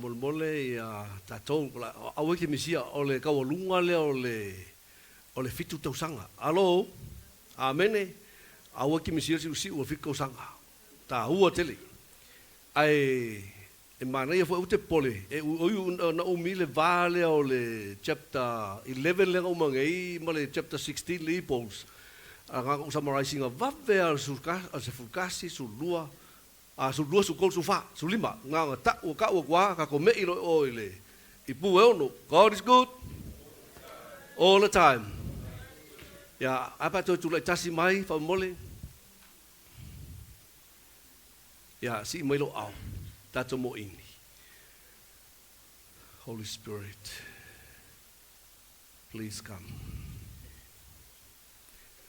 Molemole ia tatou aua e te misia o le taualuga lea o le o le fitu tausaga. Alo! Amene! Aua e te misia le siusiu o le fitu tausaga. Taua tele. Ae e manaia foi aua te popole e ui na umi le va lea o le chapter 11 lea na uma nei ma le chapter 16 le Epos. Na ona ou summarise ina vave lava o le 11, 12, A 12, 13, 14, 15, na ona tau tau atu lava, tatou me'i loa i o i le i pu e ono. God is good all the time. Ia, a pe a toe tulai tasi mai faamolemole. Ia, sii mai lou ao, tatou moini. Holy Spirit, please come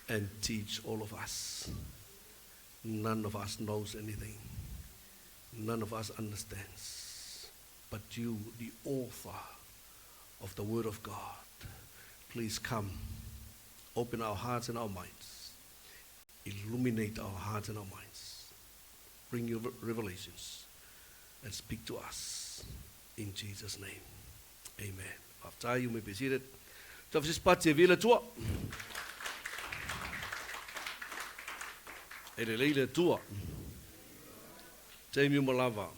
and teach all of us. None of us knows anything. None of us understands. But you, the author of the Word of God, please come. Open our hearts and our minds. Illuminate our hearts and our minds. Bring your revelations and speak to us. In Jesus' name. Amen. Faafetai, you may be seated. Tafisi pati e vila tua. E lelei le Atua. Taimi uma lava.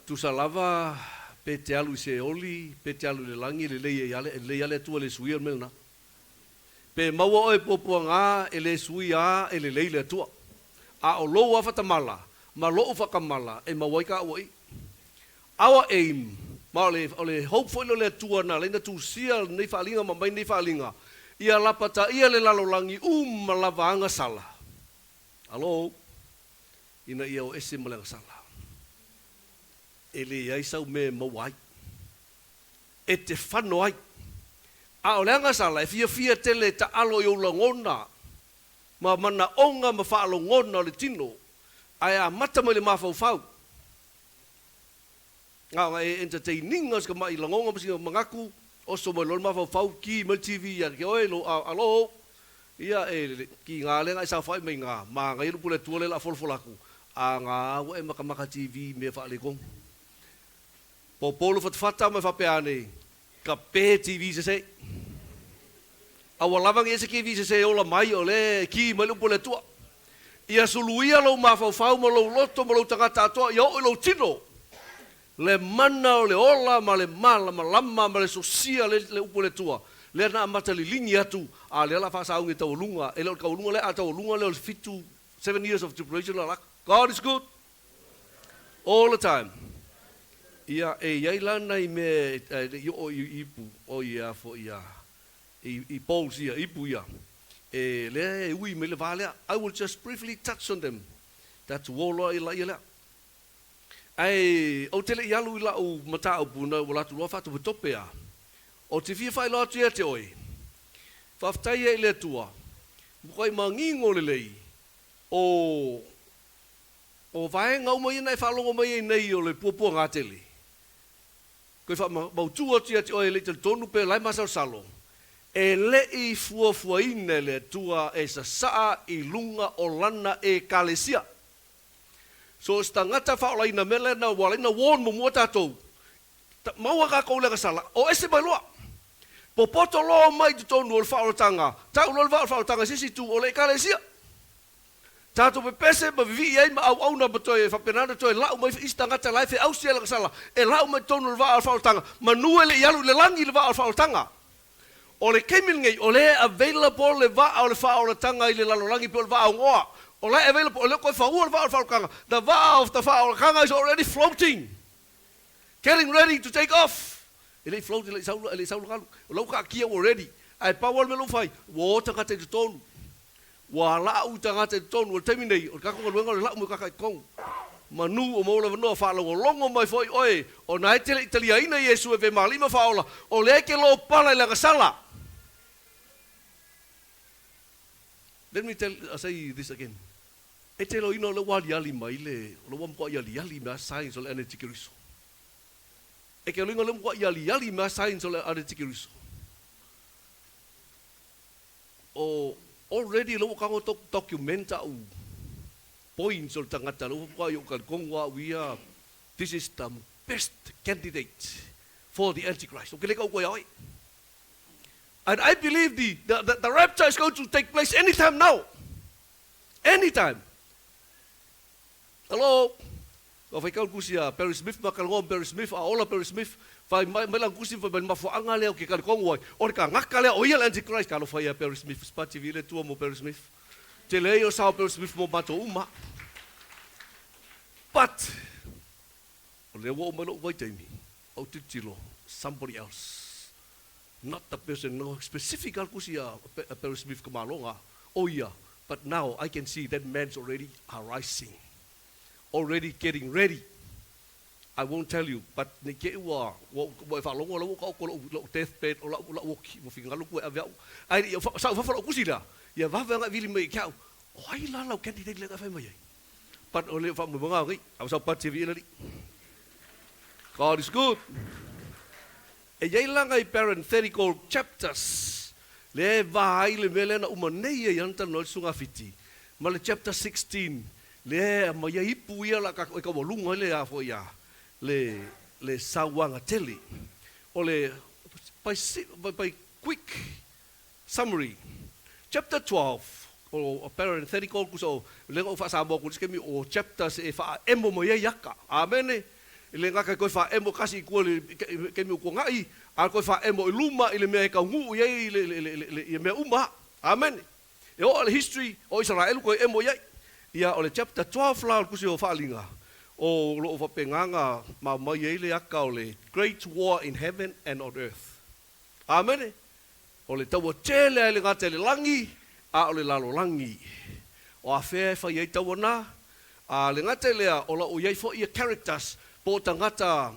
Tusa lava pe te alu i Seoli, pe te alu i le lagi, e lelei ai lava, e lelei lava le Atua e le suia le mea lena. Pe maua oe puapuaga e le suia a, e lelei le Atua. A o lou afatamala ma lou faatamala e maua ai taua i. Our aim, ma o le, o le hope foi lea o le Atua na ala ai ona tusia lenei faaaliga ma aumai lenei faaaliga, ia lapataia le lalolagi uma lava agasala, alo, ina ia o ese ma le agasala. E leai sau mea e maua ai, e te fano ai. A o le agasala e fiafia tele e taalo i ou lagona ma manaoga ma faalogona o le tino, ae amata mai le mafaufau. Na ona e entertaining si tamai lagoga ma sina manatu, oso mai loa le mafaufau, ki mai le TV ia te oe, lo alo, ia e kiga lea na e saofai mai ina, manaia le upu a le Atua lea o le a folafola atu, a na ua e matamata TV i mea faaletonu. Popo le fatafata ma e faapea ane, kape TV sese. A ua lava nei se TV sese e ola mai o lea e ki mai le upu a le Atua. Ia suluia lou mafaufau ma lou loto ma lou tagata atoa ia oo i lou tino le mana o le ola ma le malamalama ma le sosia le le upu a le Atua lea na amata liligi atu a lea la faasaugi e taualuga e le o le taualuga lea a taualuga lea o le fitu seven years of tribulation la God is good all the time. Ia e i ai la nai mea e le i oo i ipu o ia foi ia i poles ia, ipu ia, e lea e ui mai le va lea. I will just briefly touch on them. Tatou o loa i laia lea. Ae ou te le i alu i lau mataupu na ua latou loa faatopetope a. Ou te fia faailoa atu ia te oe, faafetai ia i le Atua, matuai manino lelei o o vaega uma ia na e faalogo mai ai nei o le puapuaga tele. Toe faamautu atu ia te oe e le i talitonu pe la e masalosalo, e le i fuafuaina e le Atua e sasaa i luga o Lana Ekalesia. So o se tagata faaolaina mea lea na ua ala ai na warn muamua tatou, maua tatou i le agasala, o ese mai loa. Popoto loa omai i totonu o le faaolataga, tau loa le vaa o le faaolataga i se isi itu o le Ekalesia. Tatou pepese ma vivii ai ma auauna ma toe faapena ona toe lau mai isi tagata la e feausi ai lana sala e lau mai totonu o le vaa o le faaolataga, manu e le i alu i le lagi le vaa o le faaolataga. O le taimi lenei, o lea e available le vaa o le faaolataga i le lalolagi pei o le vaa o Noa. O la e available, e le o toe faua le vaa o le faaolataga. The vaa of the faaolataga is already floating, getting ready to take off. E le i float, e le i sau, e le i sau le galu. O la ua taatia ua ready. Ae pau lava le mea la ua fai, ua o tagata i totonu. Ua la'u i tagata i totonu o le taimi nei, o le tatou galuega o le la'u mai tagata i totonu. Manu o maua le avanoa, faalogologo mai foi oe, ona e te le i taliaina Iesu e vemālii ma faaola, o lea e te lopala i le agasala. Let me tell, say this again. E te iloaina o lea ua aliali mai le, o lea ua matuai aliali mai a signs o le Antikeriso. E te iloaina o lea ua matuai aliali mai a signs o le Antikeriso. O already lea ua tago document au points o le tagata lea ua faapea i ou talitonu au ia this is the best candidate for the Antichrist. O ke le ka uko ia oi. And I believe the rapture is going to take place anytime now. Anytime. Hello. Ua faitau le tusi a Perry Smith ma ka loa Perry Smith a ola Perry Smith fai mai mai lana tusi fai mai le mafuaaga lea ou te talitonu ai o le tagata lea o ia le Antichrist. Talofa ia Perry Smith spati vile tua mo Perry Smith. Tele ai o sao Perry Smith mo matou uma. But o lea ua oo mai lou vaitaimi ou tilotilo somebody else not the person no specific lava le tusi a Perry Smith ka maloga o ia but now I can see that man's already arising. Already getting ready I won't tell you but ne i te i ua ua e faalogo la ua taoto lou lou death bed o lau lau oki ua finagalo atu e ave au ae le i sa ou fafo lau tusi lea ia vave agai vili mai ia te au o ai la lau candidate lea na e fai mai ai but o le faamoemoega lenei a ua sau pati e viia le Alii God is good. E i ai la nai parenthetical chapters lea e va ai le mea lea na uma nei ai ana talanoa ai le Susuga Fiti ma le chapter 16 lea e aumai ai ipu ia la e taualuga ai le a foi a le le sauaga tele. O le by by quick summary chapter 12 o parenthetical tusa o lea na ou faa-Samoa atu i le isi taimi o chapters e faaemo mai ai ata. Amene. E le gata e toe faaemo tasi i tua i le taimi o tuanai, a toe faaemo i luma i le mea e taunuu i ai ia mea uma. Amene. E oo i le history o Isaraelu toe emo i ai. Ia, o le chapter 12 la o le Tusi o Faaaliga, o lo o faapena ona maumai ai le ata o le Great War in Heaven and on Earth. Amene. O le taua tele a e le gata i le lagi, a o le lalolagi. O afea e fai ai taua na? A le gata i lea, o lo o i ai foi ia characters po o tagata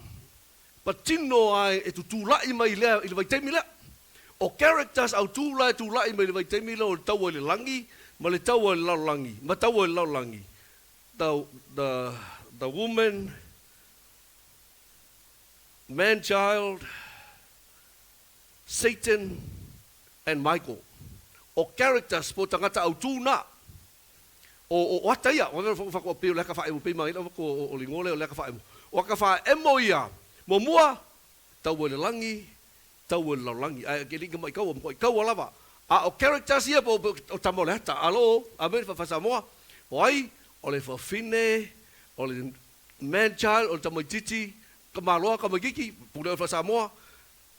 patino a e tutulai mai lea i le vaitaimi lea. O characters autu la e tulai mai i le vaitaimi lea o le taua i le lagi ma le taua i le lalolagi, ma taua i le lalolagi. The, the, the woman, man child, Satan and Michael. O characters po o tagata autū nā. O, o ata ia, o wha pei o le aka whaemo, pei mai o o lingoa lea o le aka whaemo. O aka whaemo ia, muamua, taua i le lagi, taua i le lalolagi. Ae ke lii mai kaua, matuai kaua lava. A o characters ia po o tama o le ata. Alo, amen, wha Samoa. O ai, o le fafine, o le man child, o le tamaititi, ka maloa, ka maikiki, pule o le Samoa,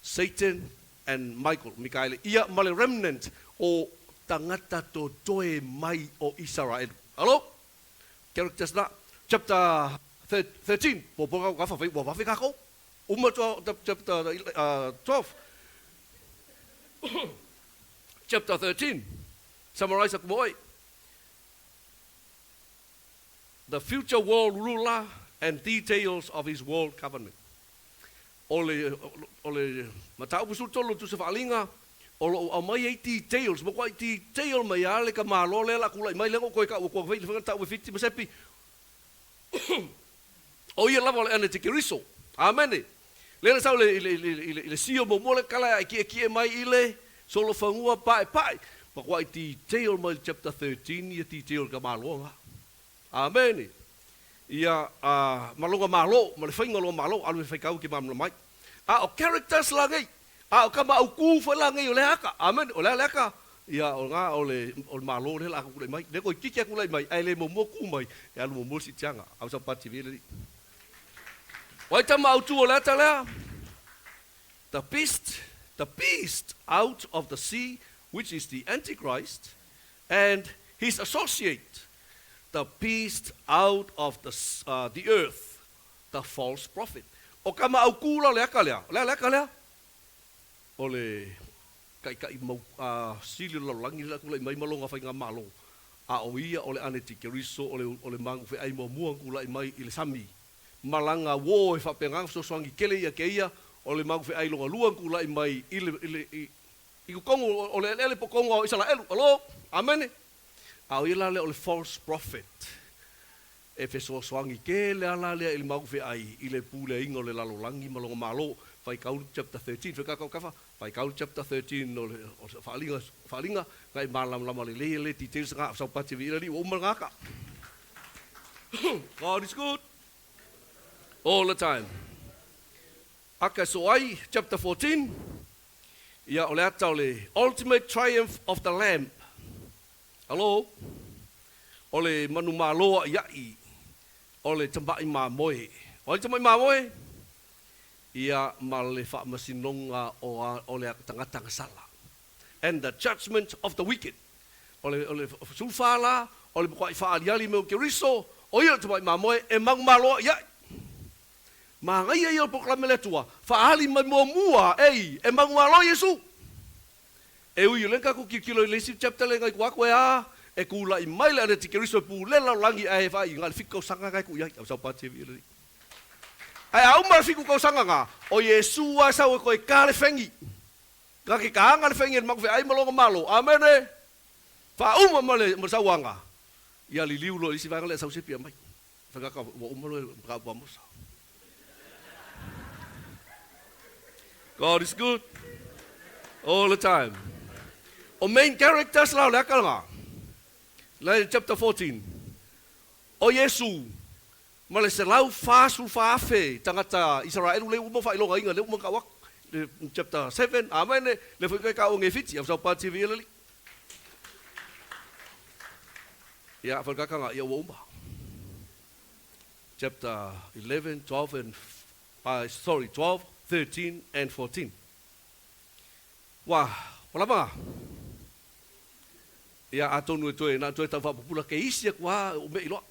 Satan and Michael, Mikaele, ia ma le remnant o tagata totoe mai o Isaraelu. Alo? Characters na. Chapter 13, po po ka fa ua wawe kākou. Uma chapter 12. Chapter 13, summarize aku mo oi. The future world ruler and details of his world government. O le, o le mataupu 13 tusa faaaliga, o lo o aumai ai details, matuai detail mai lava le tamaloa lea o le a tulai mai lea na ou toe tau atu ai le faiga tau e Fiti ma Sepi. O ia lava o le Anatikeriso. Amene. Lea na sau i le, i le, i le, i le sio muamua le kala e kiekie mai i le solofanua paepae. Matuai detail mai le chapter 13 ia detail le tamaloa na. Amene. Ia, a, ma lona malo, ma le faiga o lona malo, alu e faitau i ke malamalama ai. A o characters la nei, a o tama autū foi la nei o lea ata. Amene. O le a le ata? Ia, o na, o le, o le malo lea o le a tulai mai. Lea toeitiiti a tulai mai, ae le muamua tu mai, e alu muamua le siitiaga. A o sau pati vili alii. O ai tama autū o le ata lea? The beast, the beast out of the sea, which is the Antichrist, and his associate, the beast out of the, the earth, the false prophet. O tama autū la o le ata lea. O le a le ata lea? O le taitai mau a sili o le lalolagi lea tulai mai ma lona faigamalo, a o ia o le Anetikeriso, o le, o le magu feai muamua na tulai mai i le sami. Malaga uō e faapena fesoasoani tele ia kēia, o le magu feai lona lua na tulai mai i le, i le, i, i totonu o le eleele po o totonu o Isaraelu. Alo? Amene? A o ia la lea o le false prophet. E fesoasoani tele lava la lea i le magu feai i le puleaina o le lalolagi ma lona malo. Faitau chapter 13, faitau kafa, faitau chapter 13 o le faaaliga, faaaliga, na e malamalama lelei e le details na sau pati vi ila li ua uma lena ata. God is good all the time. Aka so ai, chapter 14, ia o le ata o le ultimate triumph of the lamb. Alo, o le manumalo a'ia'i o le tama'i mamoe. O ai le tama'i mamoe? Ia ma le faamasinoga o o le tagata gasala. And the judgment of the wicked. O le o le sulfa la, o le matua'i faaaliali mai o Keriso, o ia le tama'i mamoe e manumalo a'ia'i. Manaia ia o le polokalame a le Atua, faaali mai muamua, ei, e manumalo Iesu. E ui o lea na tatou tilotilo i le isi chapter lea nai tua atu e a, e tulai mai le Antikeriso e pule lalolagi ae vaai na o le fitu tausaga na e tuu i ai. Au sau pati e viia le Alii. Ae a uma le fitu tausaga na, o Iesu lava e sau e toe ta le fegi. Na te taga le fegi e le matou feai ma lona malo. Amene! Faauma ma le sauaga, ia liliu loa i le isi vaega lea e sau se pia mai. Whakaka ua uma loa mataupu a Mosa. God is good all the time. O main characters la o le aka lena. La chapter 14. O Iesu ma le 144,000 tagata Isaraelu le uma faailogaina le uma tau atu. Le chapter 7, amen, le foi kai ka o nge fiti, au sau pa TV le li. Ia, whakakanga, ia ua uma. Chapter 11, 12 and sorry, 12, 13 and 14. Ua, ua lava ngā? Ia, atonu e toe, na toe tau whaapupula ke isi aku a o mea i loa.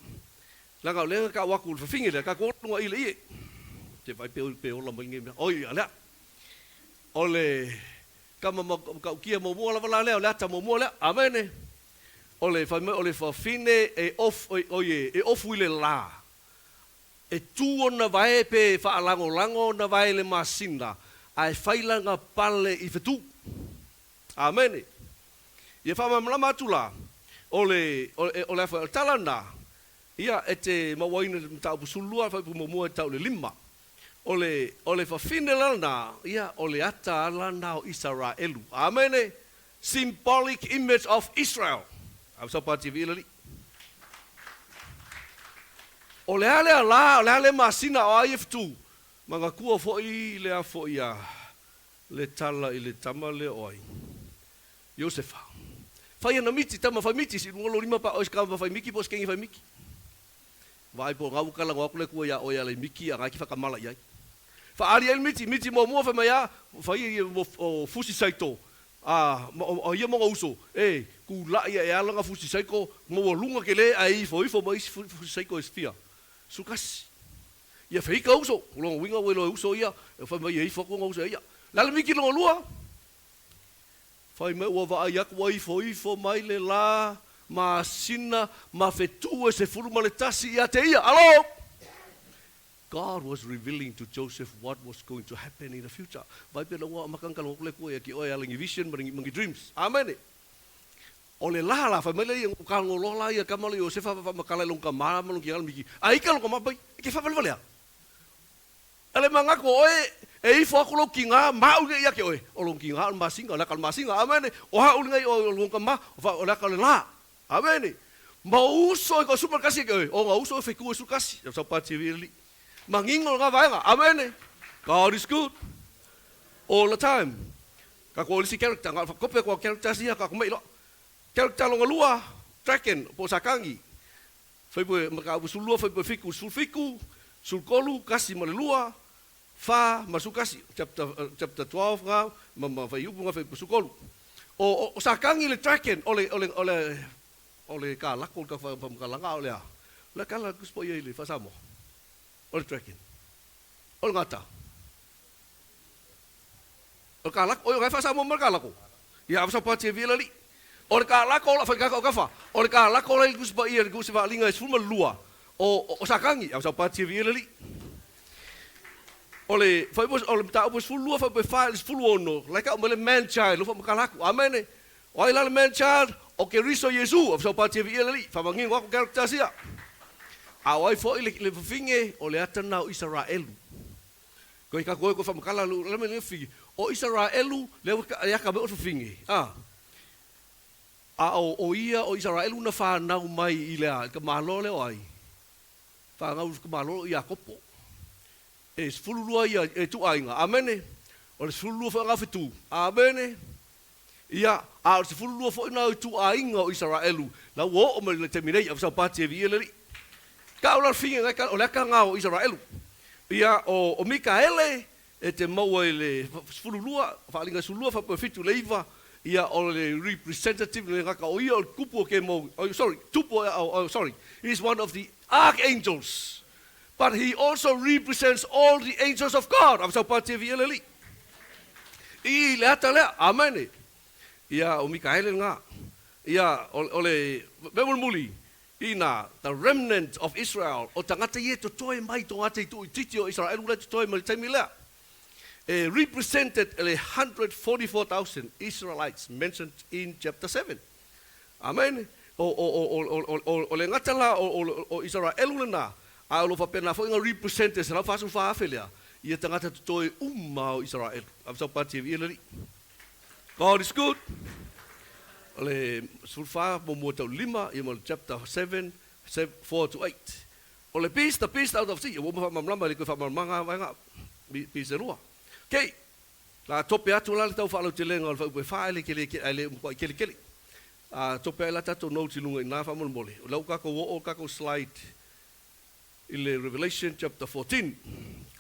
Leaga o lea ka o aku le fawhinge lea, ka ko lunga i le ie. Te vai pe, pe ola mai nge mea. Oi, a lea. O le kama ma kaukia muamua lava la lea, o le ata muamua lea. Amene. O le fai mai o le fafine e of, oi e ofu i le lā. E tū ona vae pe faalagolago ona vae i le masina, ae fai lana pale i fetu. Amene. Ia faamalamalama atu la, o le, o le, o le, o le tala lena, ia, e te mauaina i le mataupu 12, fuaiupu muamua e tau i le 5. O le, o le fafine la lena, ia, o le ata ala lena o Isaraelu. Amene. Symbolic image of Israel. Au sau pa TV le alii. O le a lea la, o le a lea masina o ai e fetu? Manatua foi le a foi a le tala i le tama lea o ai? Iosefa. Fai ana miti, tama fai miti, si luga lo lima pa oe se kama fai miki po o se kengi fai miki. Vaai po o ngau kala ngo aku le kua ia oe ala i miki a ngai ki whakamala i ai. Whaali ai le miti, miti muamua fai mai a, fai ia o fusi saito, a, o ia mo nga uso, e, kula'i ia e ala nga fusi saiko, maua lunga ke le ae ifo ifo ma isi fusi saiko e fia. Sukasi. Ia feika uso, longa uiga ua iloa e uso ia, e fai mai e ifo aku nga uso e ia. Le ala miki longa lua, Fai mai ua vaai aku ua ifoifo mai le la masina ma fetu e 11 ia te ia. Alo! God was revealing to Joseph what was going to happen in the future. Vai pe na ua amaka ka longo le kua ia ki oe ala ngi vision ma ngi dreams. Amen. O le la la fai mai le ia ka ngolo la ia kama le Josefa fa makala long ka ma ma long ki ala miki. Ai ka long ka ma pai. Ke fa vale vale. Ale mangaku o oe, e ifo aku lou kiga ma au nei ia ke oe, o lou kiga o le masina, o le aka o le masina, amene, o ha uli nei o lou ka ma, o le aka o le la, amene. Ma o uso e ko suma kasi ke oe, o nga uso e feku e su kasi, e sau pati e li. Mangingo nga vaega, amene. God is good all the time. Ka ko lisi character, nga kope ko character sia ka ko mai lo. Character longa lua, dragon, po sakangi. Faipoe mataupu 12, faipoe 7, 17, 13, kasi ma le lua, fa ma su kasi, chapter, chapter 12 nga, ma, ma faiupu nga faipoe 13. O, o, o sakangi le dragon, o le, o le, o le, o le kalako le ka whakamkalanga o le a. Le kala kuspo ia i le whasamoa. O le dragon. O le ngata. O le kalako, oi o ngai whasamoa ma le kalako. Ia awasa pati e vila li. O le kalako o la whaikaka o kafa. O le kalako o la i le kusipa ia le kusipa alinga e 12. O, o, o sakangi, awasa pati e vila li. O le faipo o le mataupu 12 faipo fa le 16 lai ka o le man child lo fa makalaku. Amene. O ai la le man child o ke riso Iesu awasa pati e vila li. Fa mangingo aku character sia. A o ai foi le le fafinge o le ata na o Israelu. Ko i ka koe ko whamakala lu la me le fi o Israelu le ia ka me o fafinge. A a o o ia o Israelu na whanau mai i le a ka malo le o ai. Whanau ka malo i Iakopo. E 12 ia ituaiga. Amene. O le 12 foi o agafetu. Amene. Ia, a o le 12 foi na o ituaiga o Isaraelu, la ua oo mai le taimi nei, avesaupati e viia le Alii. Ka o la le figa o le aka nga o Isaraelu. Ia, o Mikaele e te maua i le 12, faaaliga 12, faapea 7 le 9, ia o le representative le gata o ia o le tupu o ke mo, oh, sorry, tupu, oh, sorry, he is one of the archangels. But he also represents all the angels of God. Avesaupati e viia le Alii. I le ata lea, amene. Ia, o Mikaele nga. Ia, o le mea mulimuli, ina, the remnant of Israel, o tagata ia e totoe mai tagata i tuuitiiti o Isaraelu la e totoe mai le taimi lea. E represented e le 144,000 Israelites mentioned in chapter 7. Amen. O le gata la o Isaraelu lena, a o lo o faapena foi ona represent e 144,000 lea, ia tagata totoe uma o Isaraelu. Avesaupati e viia le Alii. God is good. O le 14 muamua tau 5, ia ma le chapter 7, 4 to 8. O le beast, the beast out of sea. Ua uma faamalamalama, e le toe faamalamalamaga vaega beast e lua. Okay. La tope atu la le tau faalautelega o le fuaiupu e 4 e le kele ae le matuai kelekele. A tope ai la tatou notes i luga i ina faamolemole. O lea ua tatou oo tatou slide i le Revelation chapter 14.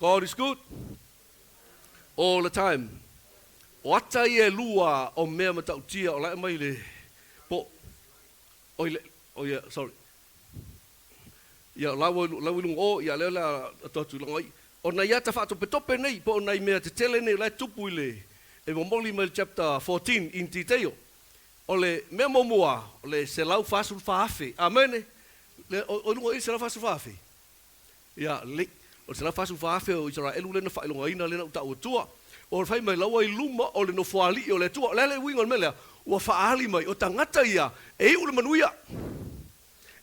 God is good all the time. O ata ia e lua o mea matautia o la e aumai i le po oi le oi sorry. Ia la ua la ua i luga o ia lea o le a atu atu i luga i. O nai ata faatopetope nei po o nai mea tetele nei o la e tupu i le e momoli mai le chapter 14 in detail. O le mea muamua o le 144,000. Amene. Le o i luga i le 144,000. Ia lelei. O le 144,000 o Isaraelu lea na faailogaina lea na ou tau atua. O le fai mai la ua i luma o le Nofoalii o le Atua. O le a le uiga o le mea lea? Ua faaali mai o tagata ia e iu le manuia.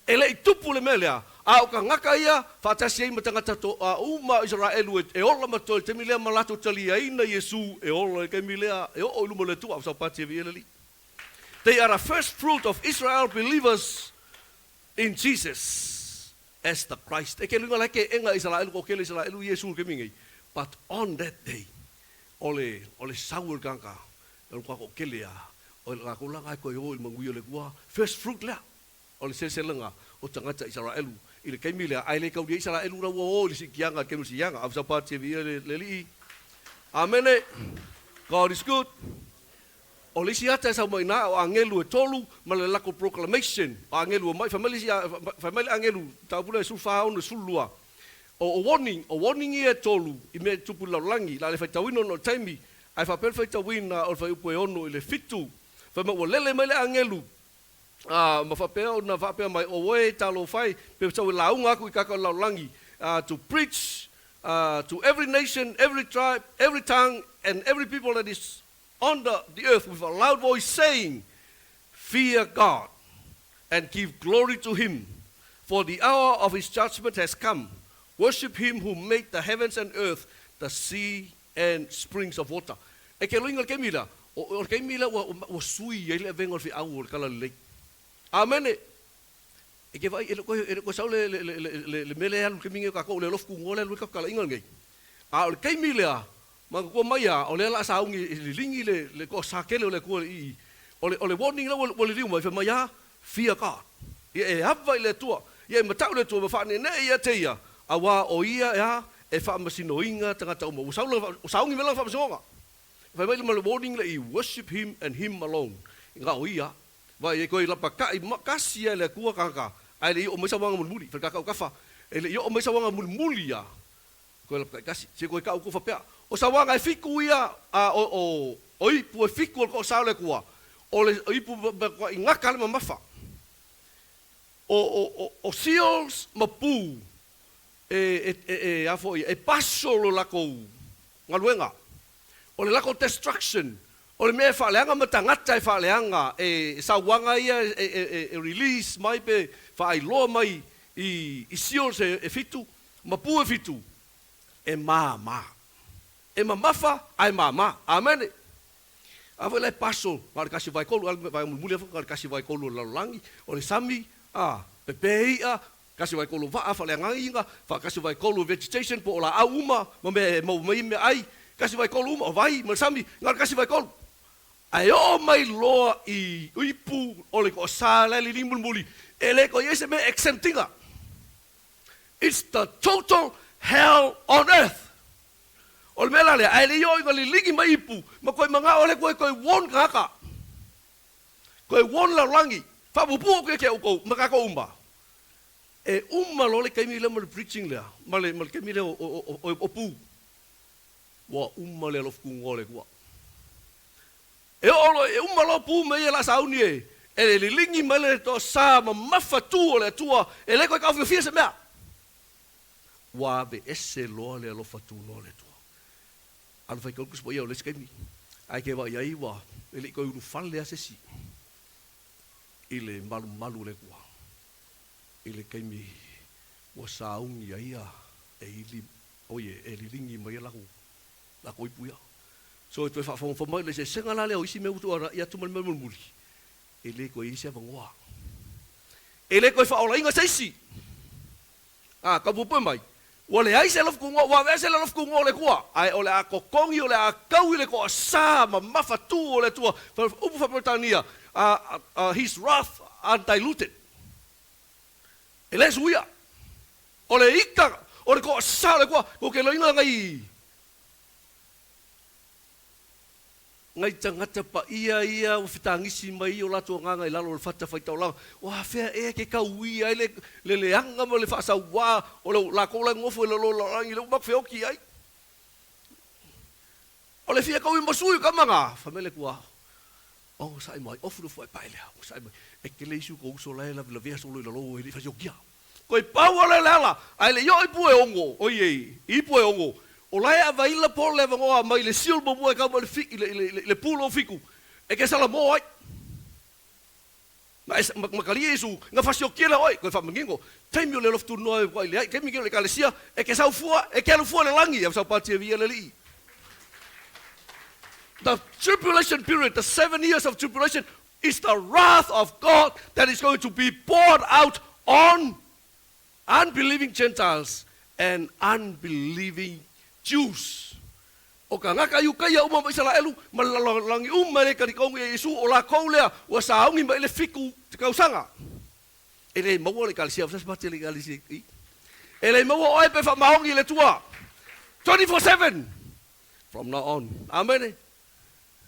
E le i tupu le mea lea, a o tagata ia faatasi ai ma tagata uma o Isaraelu e ola ma totoe i le taimi lea ma latou taliaina Iesu e ola i le taimi lea e oo i luma o le Atua. Saupati e viia le Alii. They are the first fruit of Israel believers in Jesus as the Christ. E ke luga la ke enga Isaraelu ko kele Isaraelu Iesu i le taimi nei. But on that day, o le, o le sau o le tagata, o le matua toatele a, o latou la na e toe o i le manuia o le Atua, first fruit lea. O le seleselega o tagata Isaraelu i le taimi lea, ae le taulia Isaraelu la ua o i le siikiaga i le taimi o le siiaga. Avesapati e viia le Alii. Amene. God is good. O le isi ata e sau mai i ina, o agelu e tolu ma le lako proclamation. O agelu e omai, fai mai le isi, fai mai le agelu, mataupu lea e 14 6 12. O warning, o warning ia e tolu i mea e tupu i le lalolagi, la le faitauina ona o le taimi, ae faapea le faitauina o le fuaiupu e 6 i le 7, fai mai ua lele mai le agelu, Ā, ma faapea ona faapea mai, Auē, talofa e, pe sau e lauga aku i kākau o le lalolagi, to preach to every nation, every tribe, every tongue, and every people that is on the the earth with a loud voice, saying, Fear God, and give glory to him, for the hour of his judgment has come. Worship him who made the heavens and earth, the sea and springs of water. E ke loiga o le taimi lea, o le taimi lea ua sui ai le avega o le feau o le Talalelei. Amene! E ke vaai, e le o toe sau le mea lea e alu i le taimi lenei o tatou, o le alofa tunoa lea e alu ai le tatou talaiga lenei. A o le taimi lea, manatua mai lava, o lea o le a sauni e liligi le toasa tele o le Atua i i. O le warning lea ua liliu mai, fai mai lava, Fear God. Ia e ava i le Atua. Ia e matau i le Atua ma faaneenee ia te ia, auā o ia e a? E faamasinoina tagata uma. Ua sau lana, ua sauni mai lana faamasinoga. Fai mai ma le warning lea i worship him and him alone. Na o ia. Vaai e toe lapata'i kasi lava e le Atua tagata, ae le i oo mai sauaga mulimuli. Fai le tatou tafa, e le i oo mai sauaga mulimuli ia, toe lapata'i kasi. Se toe tau atu faapea, o sauaga e fitu ia, a o, o, o ipu e fitu o le toasā o le Atua, o le ipu matua'i gata le mamafa. O, o, o, o seals ma pu e, e, e, e, a foi, e paso lo latou galuega. O le latou destruction, o le mea e faaleaga ma tagata e faaleaga, e sauaga ia e, e, e, e release mai pe faailoa mai i, i seals e, e fitu, ma pu e fitu, e māmā. E mamafa ae māmā. Amene. A foi la e paso, na o le 1/3, a le vaega mulimuli lava foi na o le 1/3 o le lalolagi, o le sami, a, pepe i'a, 1/3 o vaa faaleagaga, 1/3 o vegetation po o laau uma ma mea e maua mai ai meaai, 1/3 uma o vai ma le sami, na o le 1/3. Ae oo mai loa i ipu o le toasa la e liligi mulimuli, e le toe i ai se mea e exempt ina. It's the total hell on earth. O le mea la lea, ae le i oo ina liligi mai ipu, ma toe manao le toe toe warn tagata. Toe warn le lalolagi, faapuupuu atu ia te outou ma tatou uma. E uma loa le taimi lea ma le preaching lea, ma le, ma le taimi lea o, o, o, o pu. Ua uma le alofa tunoa o le Atua. E oo loa, e uma loa pu ma ia la sauni e, e liligi mai le toasa mamafa tu o le Atua, e le toe taofiofia se mea. Ua aveese loa le alofa tunoa o le Atua. Alofa i tau tusi paia o le isi taimi, ae ke vaai ai ua e le i toe ulufale lava se isi i le malumalu o le Atua i le taimi ua sauni ai ia e ili oi e liligi mai ai latou latou ipu ia. So e toe faafogafoga mai le eseesega la lea o isi mea ua tuuaia atu ma le mea mulimuli, e le toe i ai se avanoa. E le toe faaolaina se isi. A, tau puupuu mai, ua leai se alofa tunoa, ua aveese le alofa tunoa o le Atua, ae o le a totogi, o le a tau i le toasa mamafa tu o le Atua, upu faa-Peretania, His wrath undiluted. E le suia. O le ita, o le toasa o le Atua, tou te iloaina nai Nai tagata paia ia ua fetagisi mai o latou agaga i lalo o le fatafaitaulaga, ua afea ea ke tauia ai le le leaga ma le faasauā o le latou la e nonofo i lalo o le lalolagi lea ua matou feoti ai. O le fia taui ma sui o tama na, fai mai le Atua, Onosai mai, ofu le fuaepae lea, onosai mai, e tele isi o tou uso la e lavelavea solo i lalo e le i fasiokia. Toe pau lava lea o le ala, ae le i oo i pue ono, oi e, i pue ono, o la e availa po le avanoa mai le seal muamua e tau mai i le, i le, i le pulo o fiku, e te salamo ai. Ma e, ma, ma talia Iesu, na fasiokia lea oe, toe faamanino, taimi o le alofa tunoa e matua leai, taimi o le Ekalesia, e te sau fua, e te alu fua i le lagi, a sau patia viia le Alii. The tribulation period, the 7 years of tribulation, is the wrath of God that is going to be poured out on unbelieving Gentiles and unbelieving Jews. O kānaka Iutaia uma ma Isalaelu ma le lalolagi uma e le talitogi iā Iesu, o lakou lea ua sauni mai i le fitu tausaga. E le maua le Ekalesia, se pati le Ekalesia i. E le maua oe pe faamaoni i le Atua 24/7 from now on. Amene.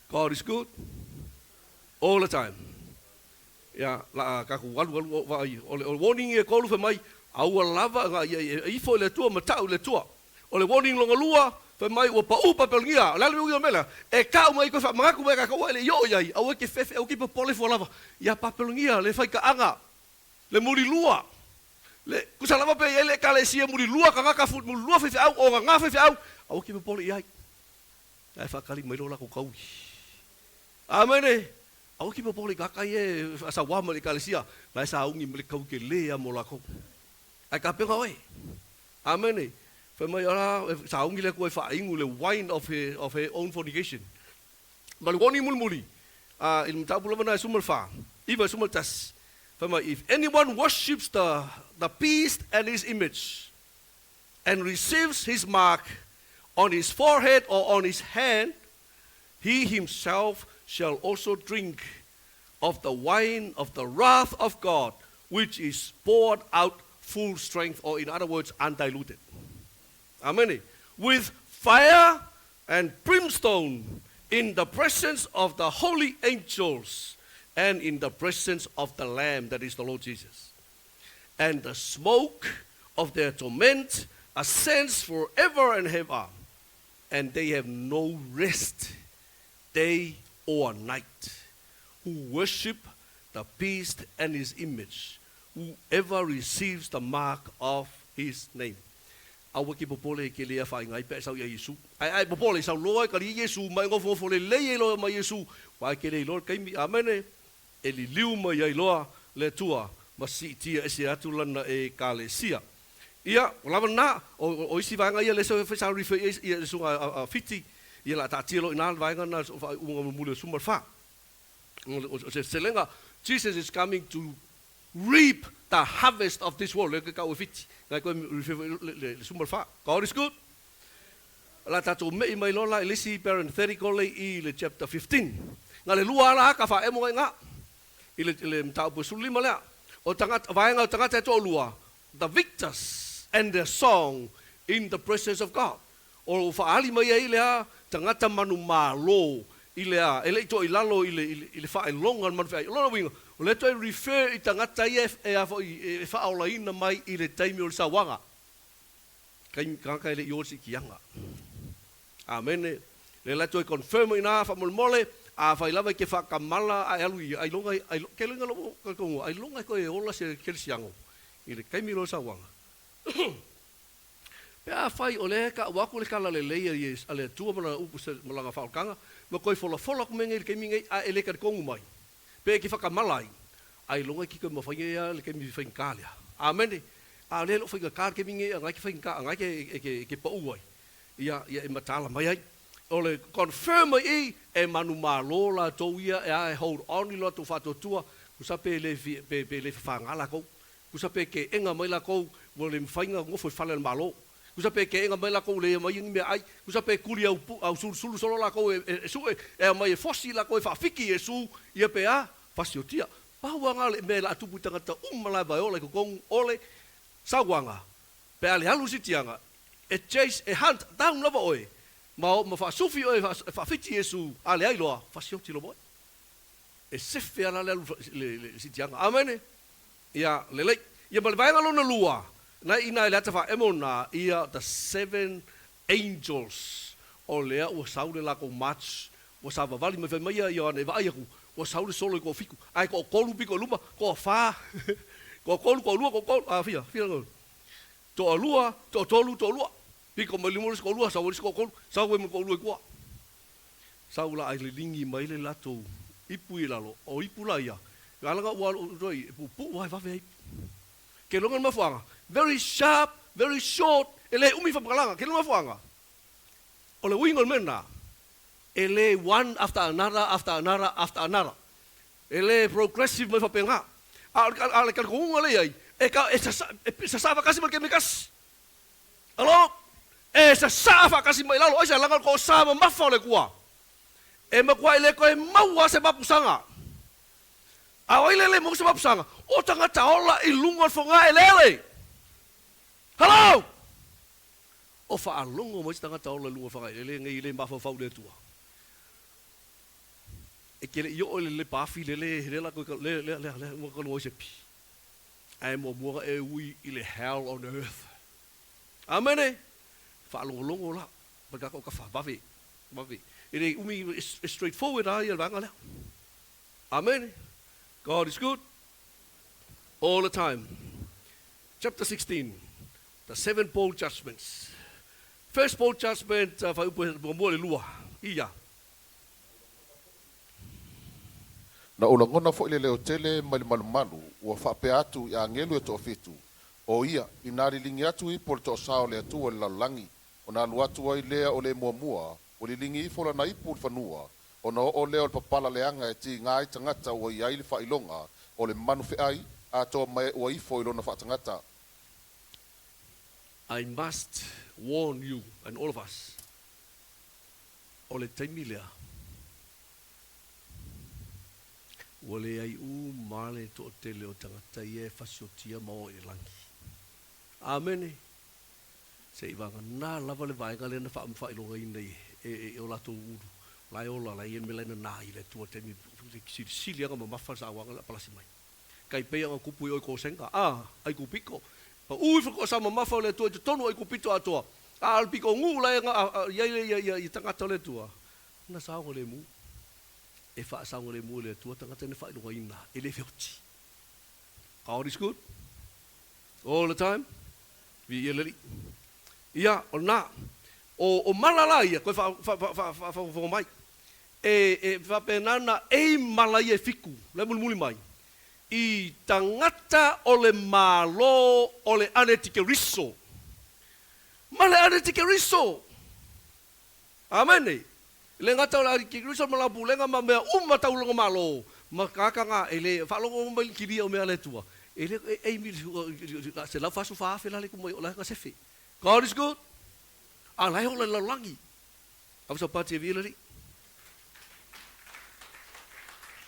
God is good all the time. Ia, la tatou alu alu o vaai, o le warning e tolu fai mai, aua lava nga ia e ifo i le Atua ma ta'u i le Atua. O le warning lona lua, fai mai ua pa'u Papelonia. O le a le mea uiga o le mea lea? E ta'u mai koe faamanatu mai tatou e le i oo i ai, aua e te fefe, aua e te popole fua lava ia Papelonia, le faitaaga, le mulilua, le tusa lava pe i ai le Ekalesia mulilua tagata, mulilua faifeau, o gagā faifeau, aua e te popole i ai. Ae faatali mai loa latou taui. Amene! Aua ki popole i ka kai e faasauā mai le Ekalesia, la e sauni mai le taui telē a mo lakou. Ae tapena oe. Amene! Fai mai, ala, e sauni le Atua e faainu le wine of her, of her own fornication. Ma le warning mulimuli, a, i le mataupu lava na e 14, 9 e 11, fai mai, If anyone worships the, the beast and his image, and receives his mark on his forehead or on his hand, he himself shall also drink of the wine of the wrath of God, which is poured out full strength, or in other words, undiluted. Amen. With fire and brimstone in the presence of the holy angels and in the presence of the Lamb, that is the Lord Jesus. And the smoke of their torment ascends forever and ever, and they have no rest day or night, who worship the beast and his image, whoever receives the mark of his name. Aua ke popole e ke lea whainga ai pe sau ia Iesu. Ai ai popole sau loa e kari Iesu mai ngofo ngofo le lei e loa mai Iesu. Wa ke le loa kaimi amene e liliu mai ai loa le Atua ma siitia ese atu lana Ekalesia. Ia, ua lava lena, o, o isi vaega ia lea sa refer i ai ia le susuga a, a Fiti, ia o le a taatia loa i ina le vaega lena o faaiuga mulimuli o le 14. O se seleselega, Jesus is coming to reap the harvest of this world. Lea ke kau e fiti. Ngai koe refer le suma le wha. God is good. La tatou me'i mai loa la i le isi parenthetical lei i le chapter 15. Nga le lua ala ka whaemo ngai ngā. I le mataupu e 15 lea. O tagata, vaega o tagata e toalua, the victors and their song in the presence of God. O faaali mai ai le a tagata manumalo i le a, e le i toa i lalo i le, i le faailoga o le manufeai. O lona uiga, o lea toe refer i tagata ia e a foi e faaolaina mai i le taimi o le sauaga. Taimi tagata e le i o i le siikiaga. Amene. Lea la toe confirm i ina faamolemole, afai lava e te faatamala ae alu i ailoga, ke loiga lou talitonuga, ailoga e toe ola se kerisiano i le taimi loa o le sauaga. Pe afai o lea e taua atu le tala lelei a le Atua ma lana upu ma lana faaolataga, ma toe folafola atu mea nei i le taimi nei, ae e le talitonu mai, pe e te faatamala ai, ailoga e te toe mafai nei a le taimi faigata lea. Amene. A o lea e le o faigata le taimi nei, a na e te faigata, a na e te pau ai. Ia, ia e mataala mai ai. O le confirm mai i, e manumalo latou ia e a e hold on i lo latou faatuatua, tusa pe le pe, pe le fafaga lakou, tusa pe keega mai lakou ua le mafai na nofo i fale a le Malo, tusa pe keega mai lakou ua le aumai ni meaai, tusa pe kuli au au sulusulu solo lakou e, e, e sue, e aumai e fosi lakou e faafiki Iesu, ia pe a, fasiotia. Pau a na le mea e laa tupu i tagata uma lava e ola i totonu o le sauaga. Pe a le alu i sitiaga, e chase, e hunt down lava oe, ma o, ma faasufi oe e faafiti Iesu, a leai loa, fasioti lava oe. E sefe ala le alu le, le sitiaga. Amene? Ia, lelei. Ia ma le vaega lona lua, na i ina i le ata faaemo na, ia the seven angels, o lea ua sau le latou march, ua savavali mai fai mai ia Ioane e vaai atu, ua sau le solo i toafitu, ae toatolu pito i luma, toafa, toatolu, toalua, toatolu, a fia, fia na Toalua, toatolu, toalua. Piko mai luma o le isi toalua, sau ai le isi toatolu, sau ai ma le toalua i tua. Sau la ai liligi mai le latou ipu i lalo, o ipu la ia, ala ua alu e puupuu lava e vave ai. Ke loga le mafuaaga, very sharp, very short, e le umi faamatalaga. Ke loga le mafuaaga, o le uiga o le mea lena, e le one after another, after another, after another. E le progressive mai faapena. A o le talitonuga lea i ai, e ka, e sasa, e sasa faatasi ma le kemikasi. Alo? E sasaa faatasi mai lalo, aisea? Leaga o le toasa mamafa o le Atua. E matuai le toe maua se mapusaga. A o ai lea e le maua se mapusaga? O tagata ola i luga o le fogaeleele. Hello! O faalogo mai se tagata ola i luga o le fogaeleele nei e le mafaufau i le Atua. E te le i oo i le lepa afi le le lea la koe le lea lea lea ua kanu ai se pi. Ae muamua e ui i le hell on earth. Amene! Faalogologo la, ma tatou tafa vave, vave. E le umi e straight forward a ia le vaega lea. Amene! God is good all the time. Chapter 16, the seven bowl judgments. First bowl judgment, fuaiupu muamua i le lua. Ia. Na ou lagona foi le leo tele mai le malumalu, ua faapea atu i agelu e toafitu, O ia, inā liligi atu ipo le toasā o le Atua i le lalolagi, ona alu atu ai lea o le muamua, ua liligi ifo lana ipu i le fanua, ona oo lea o le papala leaga e tiga ai tagata ua i ai le faailoga o le manu feai, atoa ma e ua ifo i lona faatagata. I must warn you and all of us, o le taimi lea, ua leai uma le toatele o tagata ia e fasiotia ma o i le lagi. Amene! Se i vagana lava le vaega lea na faailogaina i o latou ulu, la e ola, la e i ai le mea la e nana i le Atua i le taimi e silisili aga mamafa le sauaga le a palasi mai. Kai pei ona tupu i o i Kosenga, a, Aikupito. Pau ifo koa sa mamafa o le Atua i totonu o Aikupito atoa, a o le pito nuu la e i ai ia tagata o le Atua, na saogalemu. E faasaogalemu e le Atua tagata na faailogaina e le feoti. God is good all the time. Viia le Alii. Ia, o lena. O mala la ia, koe faafogafoga mai. E faapena ona aim mala ia e fitu, la e mulimuli mai, i tagata o le Malo o le Anetikeriso. Ma le Anetikeriso! Amene! E le gata o le Anetikeriso ma lana pulega ma mea uma tau lona Malo, ma tagata na e le faalogo mai le kilia o mea a le Atua. E le e e mi 144,000 la le ku mai o la ka sefe. God is good. A lai ho le lalagi. Ava sa pati e vila li.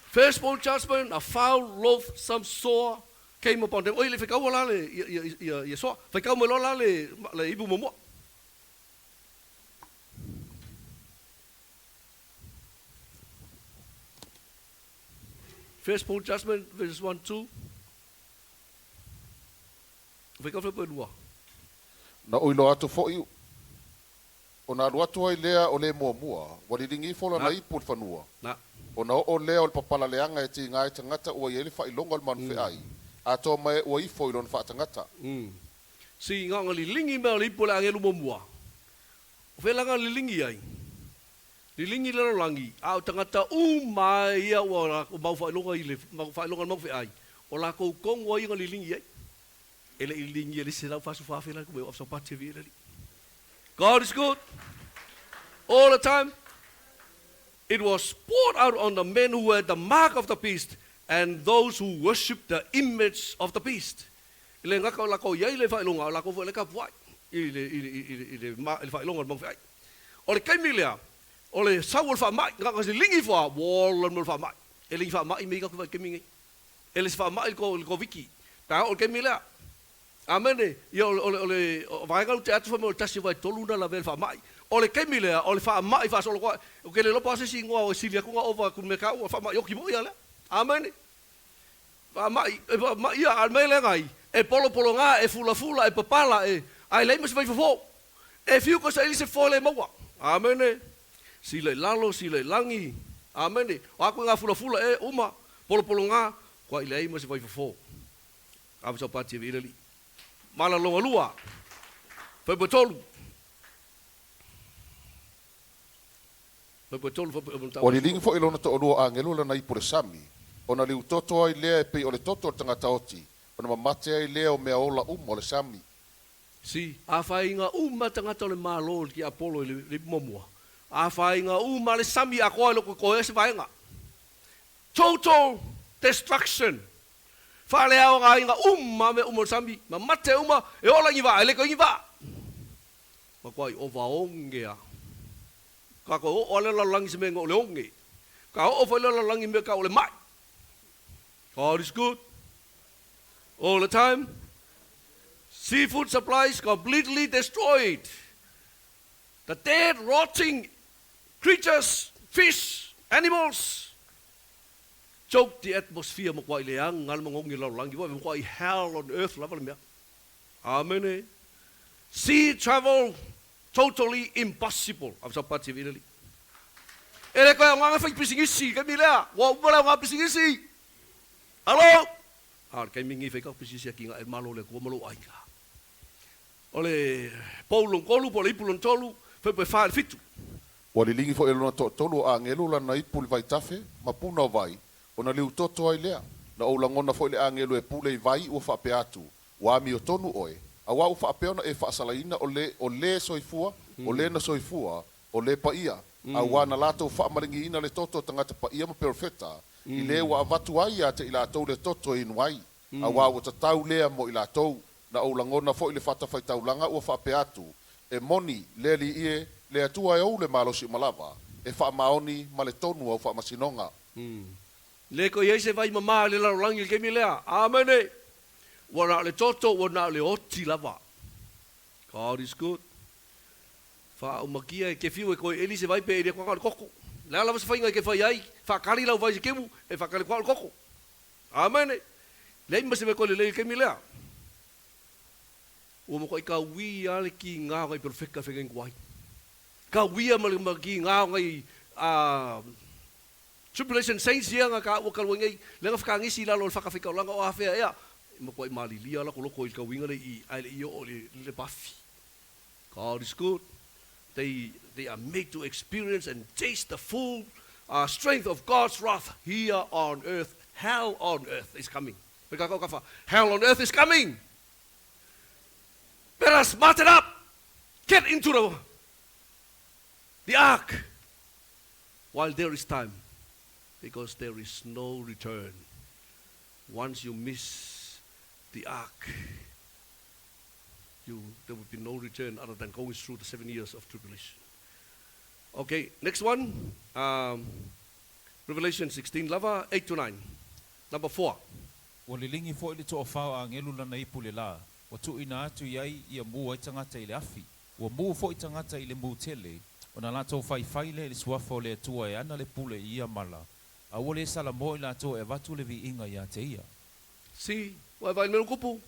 First bowl judgment, a foul, loathsome sore came upon them. Oi le whekaua la le ia ia ia ia soa. Whekau mai loa la le le ipu muamua. First bowl judgment verses 1 2. Whekau whai lua. Na ou iloa atu foi, ona alu atu ai lea o le muamua, ua liligi ifo lana ipu i le fanua. Ona oo lea o le papala leaga e tiga ai tagata ua i ai le faailoga o le manufeai, atoa ma e ua ifo i lona faatagata. Si ngaga liligi mea o le ipu o le agelu muamua. O fea laga liligi ai? Liligi le lalolagi, a o tagata uma lava ia ua mau faailoga i le mau faailoga i le maufeai, o lakou kogu ai ia na liligi ai. E le i liligia le 144,000 la ku mai o vi le God is good all the time. It was poured out on the men who had the mark of the beast and those who worship the image of the beast. I le gata o lakou i ai le faailoga, o lakou foi le tapuai i le i le i le i le i le faailoga o le maufeai. O le taimi lea, o le sau o le faamai, gaga se ligi ifo a, ua ola le mea o le faamai. E le i faamai mei ka ku vai taimi nei. E le se faamai le Koviti, pe a oo i le taimi lea. Amene. Ia, o le, o le, o le vaega ute atu fai mai o le tasi vai tolu na lavea i le faamai. O le taimi lea, o le faamai faasolotoa, ou te le iloa po o a se isi igoa e sili atu ona ova atu i le mea taua, faamai oti foi ia lea. Amene. Faamai, e faamai ia, a o le mea lea nai, e polopologa, e fulafula, e papala, e, ae leai ma se vaifofo. E fiu ka saili se foe le maua. Amene. Sila i lalo, sila i lagi. Amene. O a koe ngā fulafula e uma, polopologa, kua i leai ma se vaifofo. Ave sau pati e le alii. Mala longa lua. Faipoe tolu. Faipoe tolu, faipoe Ua liligi foi lona toalua o agelu lana ipu i le sami, ona liutoto ai lea e pei o le toto o le tagata oti, ona mamate ai lea o mea ola uma o le sami. Si, afaina uma tagata o le Malo i le tiapolo i le ipu muamua, afaina uma le sami atoa e le o toe se vaega. Total destruction. Faaleaogaina uma mea uma o le sami, ma mate uma, e ola i ni vaa, e le toe ni vaa. Matuai ova oge a. Ka toe oo lava le lalolagi i se mea igoa o le oge. Ka oo foi le lalolagi i mea tau o le mai. God is good all the time. Seafood supplies completely destroyed. The dead, rotting creatures, fish, animals, choked the atmosphere makuai leaga le magogi o le lalolagi ua makuai hell on earth lava le mea. Amene. Sea travel totally impossible. Ave sau pati e le E le koe aoga fai pisinisi, taimi lea, ua uma le aoga pisinisi. Alo! A o le taimi lenei fai kau pisinisi a ki nga e malo le Atua ma lou aiga. O le pou lona tolu po o le ipu lona tolu, fai pe fa i le fitu. Ua liligi foi e lona toatolu o agelu lana ipu i le vaitafe ma puna o vai, ona liutoto ai lea. Na ou lagona foi le agelu e pule i vai ua faapea atu, Ua amiotonu oe, auā ua faapea ona e faasalaina o le, o le soifua, o le na soifua, o le paia, auā na latou faamaligiina le toto o tagata paia ma perofeta, i le ua avatu ai ia te i latou le toto e inu ai, auā ua tatau lea mo i latou. Na ou lagona foi le fata faitaulaga ua faapea atu, E moni, le Alii e, le Atua e ou le malosi uma lava, e faamaoni ma le tonu au faamasinoga. Le toe i ai se vai mamā i le lalolagi i le taimi lea. Amene! Ua na o le toto, ua na o le oti lava. God is good. Faaumakia e ke fiu e toe eli se vai pe eli atu ana o le toto. Le a lava se faiga e ke fai ai, faakali lau vai i se kemu, e faakali atu lava o le toto. Amene! Leai ma se mea toe lelei i le taimi lea. Ua matuai tauia lava le kiga o nai perofeta e faigaina ai. Tauia ma le kiga o nai Tribulation Saints ia na taua talu ai nei, lea na whakangisi i lalo o le whakawhikaulanga o afea ea, e matuai malilia la loko i le tauiga le i, ae le i oo i le pafi. God is good. They are made to experience and taste the full strength of God's wrath here on earth. Hell on earth is coming. Hell on earth is coming. Better smarten up. Get into the ark while there is time, because there is no return. Once you miss the ark, you, there will be no return other than going through the 7 years of tribulation. Okay, next one. Revelation 16, lava 8 to 9. Number 4. Ua liligi fo'i le to'afā o agelu lana ipu i le lā, ua tu'uina atu i ai ia mū ai tagata i le afi. Ua mū fo'i tagata i le mū tele, ona latou faifai lea i le suafa o le Atua e ana le pule i ia mala, a ua lē salamoa i latou e avatu le vi'iga iā te ia. Si, wa vai melu kupu.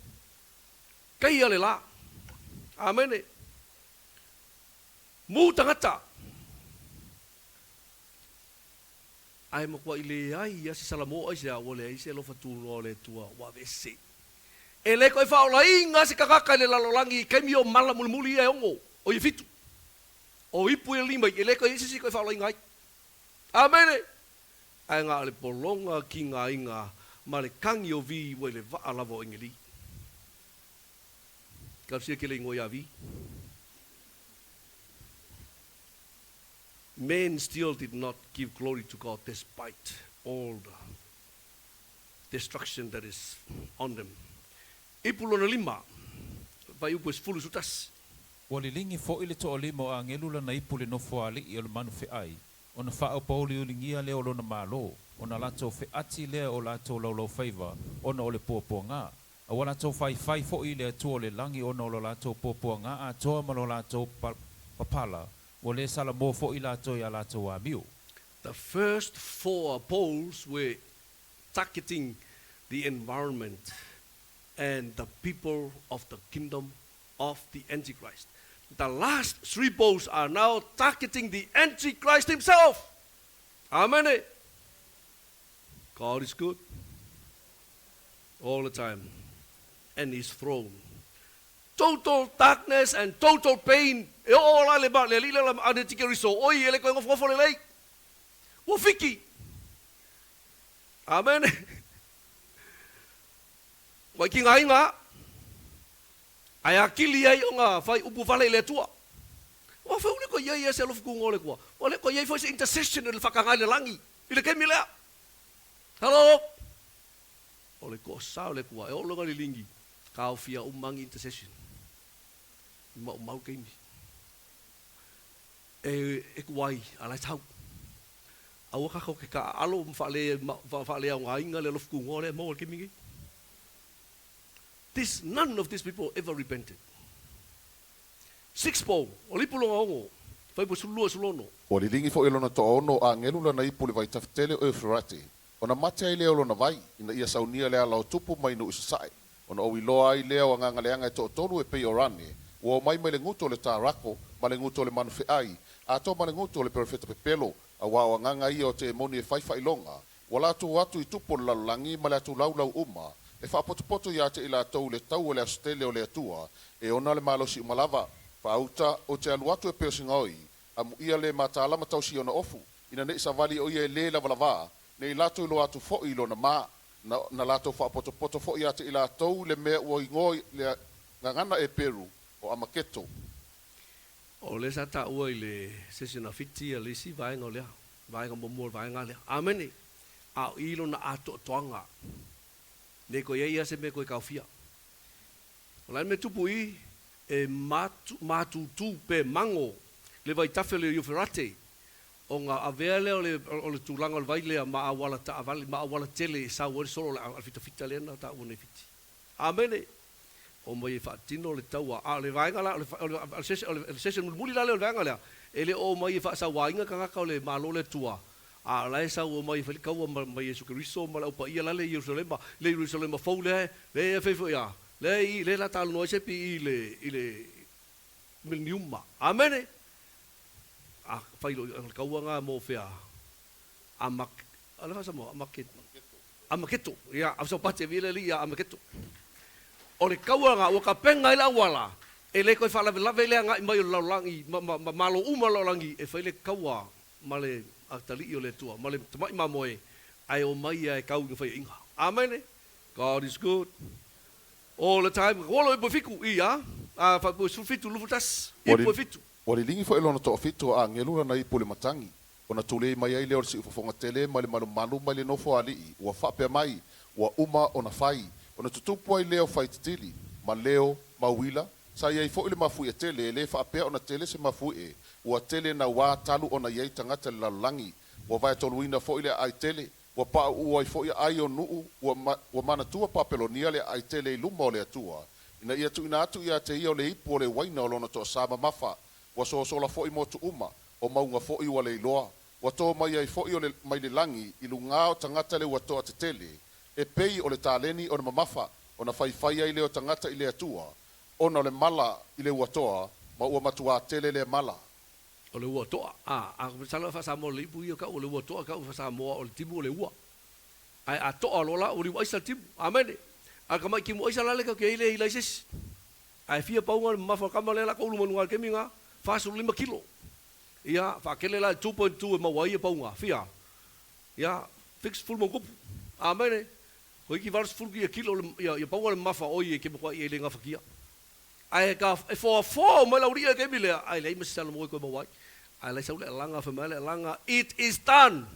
Keia le la. Amene. Mū tagata. Ae makua'i leai ia se salamo ai se a ua leai se alofa tunoa o le Atua ua aveese. E lē koe faaolaina se tagata i le lalolagi i taimi o mala mulimuli ia e ono, o ia fitu. O ipu ia lima i e lē koe i se isi koe faaolaina ai. Amene. Ae na o le pologa kigaina ma le kagi o vi ua i le vaa lava o Egeli. Kausia ke le igoa iā vi. Men still did not give glory to God despite all the destruction that is on them. Ipu lona lima, fuaiupu e 11. Ua liligi fo'i le to'alima o agelu lana ipu i le nofo a ali'i o le manu fe'ai, ona fa'aupauliuligia lea o lona mālō, ona latou fe'ati lea o latou laulaufaiva ona o le puapuagā. A ua latou faifai fo'i i le Atua o le lagi ona o lo latou puapuagā atoa ma lo latou papala, ua lē salamoa fo'i latou iā latou amio. The first four bowls were targeting the environment and the people of the kingdom of the Antichrist. The last three bowls are now targeting the Antichrist himself. Amen. God is good all the time and his throne. Total darkness and total pain. E o la le ba le li la ane tike riso. Oi ele ko ngofo le lei. Ua fiki. Amen. Wai ki ngā inga. Ai akili ai o ngā whai upu wale i le Atua. Ua whai ule ko ia ia se alofa kuga o le Atua. Ua le ko ia i foi se intercession i le whakangai le langi. I le kemi lea. Hello. O le ko sa o le Atua. E o longa le lingi. Ka o fia umangi intercession. I mau mau keimi. E kuai ala tau. Aua ka ke ka alo ma whaale au ngā inga le alofa kuga o le mo le kemi ngi. This, none of these people ever repented. Six bowl, o lipu longa ongo, fai po sulua sulono. Ua liligi fo'i lona to'aono o agelu lana ipu i le vaitafetele o Eufurate, ona mate ai lea o lona vai, ina ia saunia le ala o tupu mai nu'u i sasa'e. Ona ou iloa ai lea o agaga leaga e to'atolu e pei o rane, ua o mai mai le gutu o le tarako, ma le gutu o le manu fe'ai, atoa ma le gutu o le perofeta pepelo, auā o agaga ia o temoni e fai fa'ailoga, ua latou atu i tupu o le lalolagi ma le atu laulau uma, e fa'apotopoto iā te i latou le tau o le aso tele o le Atua, e ona le malosi uma lava. Fa'auta o te alu atu e pei o se gaoi, amu'ia le matalama tausi ona ofu, ina ne'i savali o ia e lē lavalavā, nei latou iloa atu fo'i i lona mā. Na latou fa'apotopoto fo'i iā te i latou le mea ua igoa i le gagana Eperu o Amaketo. O le sa ta ua i le session a fiti a le isi vaega o lea, vaega muamua o le vaega lea. Amene. A o i lona atoatoaga. Nei ko ia ia se mea koe kaofia. O la me tupu i e matu, matutu pe mango le vaitafe o le Euferate o ngā avea lea o le tulaga o le vai lea ma auala ta'avale ma auala tele e sau ai le solo o le a fitafita lea na ta'ua nei fiti. Amene. O mai e fa'atino le taua. A o le vaega la o le session mulimuli la lea o le vaega lea. E le o mai e fa'asauāina tagata o le Malo le Atua. A o la e sau o mai e fai le kaua ma Iesu Keriso ma le aupaia lale i Ierusalema, le Ierusalema fou lea le e fai foi a. Le i le la talanoa ai se pi i le mileniuma. Amene. A fai lo le kaua ngā mō whea. Amak, ala fa samo amaket. Amaketo. Ia, au sau pate vile li ia amaketo. O le kaua ngā ua ka penga i la wala. E le koe whaalavelave lea ngai mai o le lalolagi, ma malo uma o le lalolagi, e fai le kaua ma le atali'i o le Atua, ma le tama'i mamoe, ae o mai ia e kau i ngā inga. Amen. God is good. All the time. Olo i po fiku i a. A fa po 17 lufu tas. I po fitu. Ua liligi fo'i lona to'afitu o agelu lana ipu i le matagi. Ona tulei mai ai lea o le si'ufofoga tele mai le malumalu mai le nofo ali'i, ua fa'apea mai, ua uma ona fai. Ona tutupu ai lea o faititili, ma leo, ma uila, sa i ai foi le mafuie tele, e le faapea ona tele se mafuie, ua tele nauā talu ona i ai tagata i le lalolagi. Ua vaetoluina foi le aai tele, ua pauu ai foi aai o nuu, ua manatua Papelonia le aai tele i luma o le Atua, ina ia tuuina atu ia te ia o le ipu o le uaina o lona toasā mamafa. Ua sosola foi motu uma, o mauga foi ua leiloa. Ua to mai ai foi o le, mai le lagi i lugā o tagata le uatoa tetele, e pei o le taleni ona mamafa, ona faifai ai lea o tagata i le Atua, ona o le mala i le uatoa, ma ua matuā tele lea mala. O le ua toa, a, a masalo e faa-Samoa le ipu ia kau o le ua toa kau faa-Samoa o le timu o le ua. Ae a toa loa la ua liu aisa le timu. Amene. A tamai timu aisa la le kau ke ai le ila i se isi. Ae fia pauga le mamafa o le tama lea la kou luma luga i le taimi na, 45 kilo. Ia, faatele la i le 2.2 e maua ai ia pauga. Fia? Ia, 70 ma ona tupu. Amene. Toeitiiti 80 ia kilo le, ia, ia pauga le mamafa o oi e ke matuai e le gafatia. Ae ka, e foafoa mai le aualii i le taimi lea, ae leai ma se tala mo oe toe maua ai. Ae la e sau le alaga, fai mai le alaga, It is done!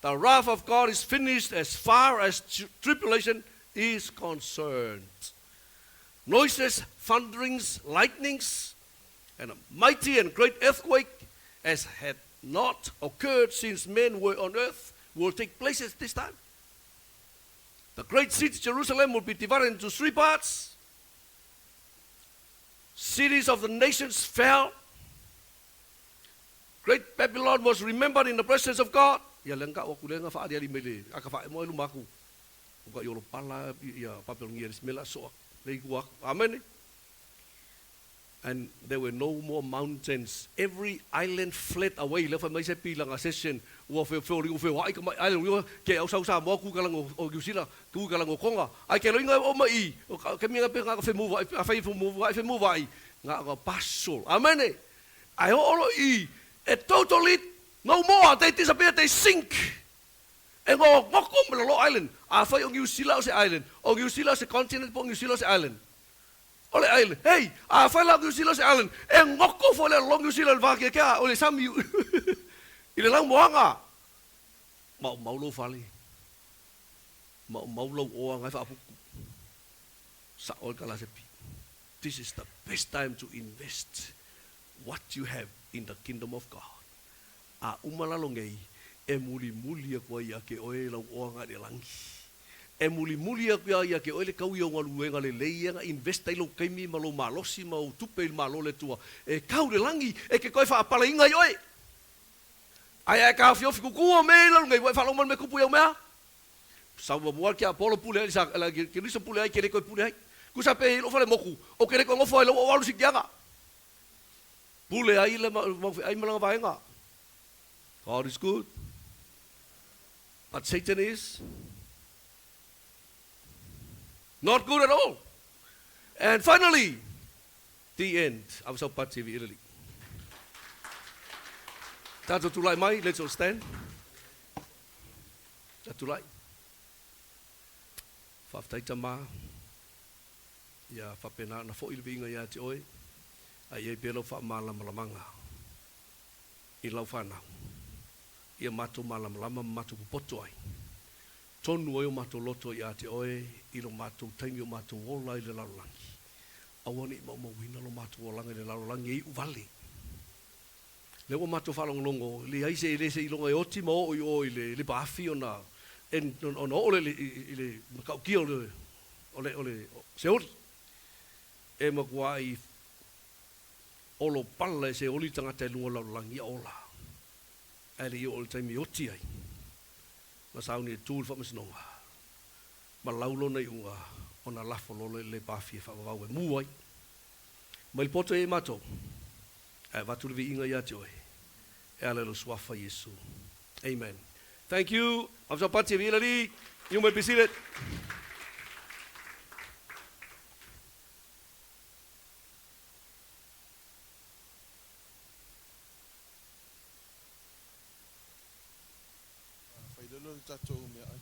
The wrath of God is finished as far as tribulation is concerned. Noises, thunderings, lightnings, and a mighty and great earthquake, as had not occurred since men were on earth, will take place at this time. The great city Jerusalem will be divided into three parts. Cities of the nations fell. Great Babylon was remembered in the presence of God. Ia le nga o kulenga fa ali mele aka fa mo lu maku. O ka yolo pala ia Babylonia le so le ku. Amen. And there were no more mountains. Every island fled away. Le fa mai se pila nga session ua fe fe ri fe wa i ka mai ai ri ke au sau sa mo ku ka lango o New Zealand ku ka lango konga ai ke loinga o mai o ke mi pe nga fe mu vai a fe mu vai fe mu vai nga nga pasol. Amen. Ai o olo i e totally no more, they disappear, they sink. E ngo ngoko me lo island a fai o New Zealand se island o New Zealand se continent po New Zealand se island o le island. Hey, a fai la New Zealand se island e ngoko fo le lo New Zealand va ke ke o le sami i le lau moanga ma mau lo fale ma mau lo o ngai fa puku sa ol kala se pi. This is the best time to invest what you have in the kingdom of God. A uma lalo nei e muli muli aku ai ia ke oe lau oanga le langi. E muli muli aku ia ia ke oe le kau ia ngaluenga le lei nga invest ai lo kaimi ma lo malosi ma o tupe i malo le tua. E kau le langi e ke koe whaapala inga i oe. Ai ai ka fio fiku kua me lalo nei wai whalo me kupu iau mea. Sa ua mua ki a polo pule ai sa la ke lisa pule ai ke le koe pule ai. Kusa pe i lo whale moku o ke le koe ngofo ai lo o alu si kianga. Pule ai le mau ai malanga vaenga. God is good. But Satan is not good at all. And finally, the end. Avasau pati vi ilali. Tato tulai mai, let's all stand. Tato tulai. Whaftaita mā. Ia whapena na fo ilwi inga ia te oe. A ia i pelo wha mālamalamanga. I lau whanau. Ia mātou mālamalama mātou popoto ai. Tonu ai o mātou loto i a te oe, i lo mātou taimi o mātou ola i le lalolagi. Aua ni mau mauina lo mātou olanga i le lalolagi e i uvale. Le ua mātou whalongolongo, le ai se le se ilonga e oti ma o i o i le, le paafi ona, en, ona o le, i le makaukia o le, o le, o le, se ori. E makua i olo pala e se oli tangata e lunga lalolagi a ola. Ai le i o le taimi oti ai. Ma sauni e tū le whamasinoga. Ma laulo nei unga ona lafo lolo le pāfi e whaawawau e mua ai. Mai le poto e mātou. Ae vatu le viiga ia te oe. E ala lo suafa Yesu. Amen. Thank you. Avasau pati vi ilali. You may be seated. Failolo le tatou mea ai.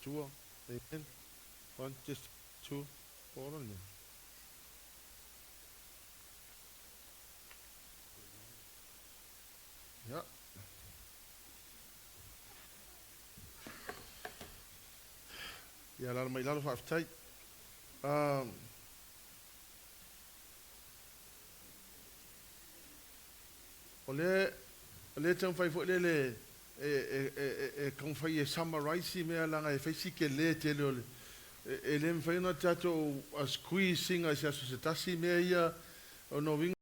Atua. Amen. One, just two, four, on Ia. Ia, alaala mai i lalo, faafetai. Um, o lea, o lea e taumafai foi lele e, e, e, e, e taumafai e summarize mea leaga e fai si tele tele o le e, e le mafai ona tatou squeeze ina i se aso se tasi mea ia o no winga.